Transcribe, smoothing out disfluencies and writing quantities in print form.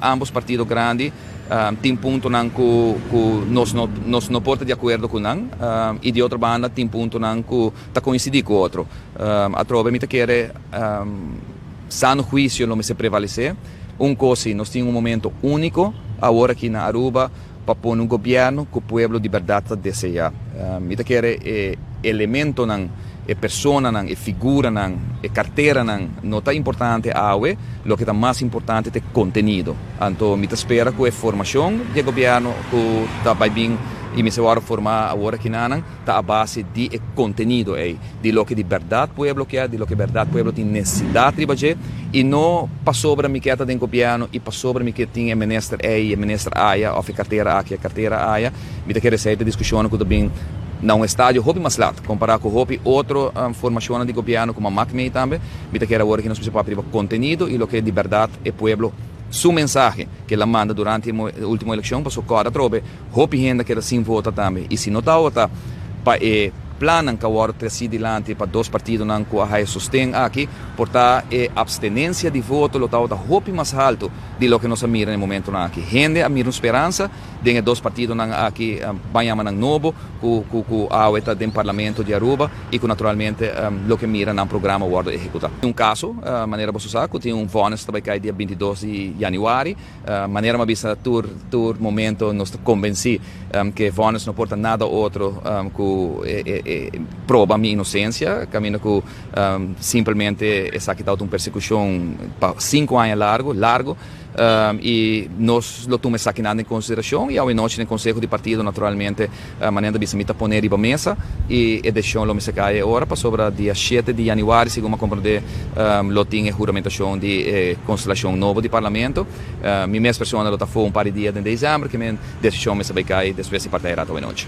ambos partido grandi tin puntonan cu nos no por ta di acuerdo cu nan y di otro banda tin puntonan cu ta coincidi cu otro. Atrobe mi ta kere sano huicio lo mester prevalece. Un cos, nos tin un momento unico awor aki na Aruba pa pone un gobierno cu e pueblo di berdad ta desea. Mi ta kere e elementonan, e personanan, e figuranan, e carteranan no ta importante awe, loke ta mas importante ta e contenido. Anto, mi ta spera cu e formacion di gobierno cu ta bay bin y mester wordo forma awor aki nan, ta a base di e contenido ey, di loke di berdad pueblo kier, di loke berdad pueblo tin necesidad riba dje, y no pasobra mi kier ta den gobierno y pasobra mi kier tin e minister ey, e minister aya, of e cartera aki, e cartera aya. Mi ta kere esey ta discusion cu ta bin na un estadio hopi mas laat, compara cu hopi otro formacion di gobierno como a maak tambe. Mi ta kere awor cu nos mester papia contenido y loke di berdad e pueblo su mensahe cu el a manda durante e ultimo eleccion, paso corda trobe, hopi hende keda sin vota tambe. Y si no ta vota pa e plannan cu awor treci dilanti pa dos partidonan cu a sosten aki, por ta e abstenencia di voto lo ta hopi mas halto di loke nos a mira na e momento aki. Hende a mira un speransa den e dos partidonan aki, ban yama nan nobo, cu awe ta den parlamento di Aruba y cu naturalmente loke mira den programa wordo ehecuta. Un caso, manera bo sa, cu tin un vonnis tambe cay dia 22 di januari, manera m'a bisa tur momento, nos ta convenci cu vonnis no por ta nada otro cu proba mi inocencia, caminda cu simplemente esaki ta un persecucion pa 5 aña largo, largo, y nos lo tuma esaki den consideracion y anochi den conseho di partido naturalmente, manera bisa, mi ta pone riba mesa y e decision lo mester cay ora pasobra dia 7 di januari, segun mi a comprende, lo tin huramentacion di constelacion nobo di parlamento. Mi mes persona lo ta un par di dia di december, kiermen decision mester bay cay despues di partij anochi.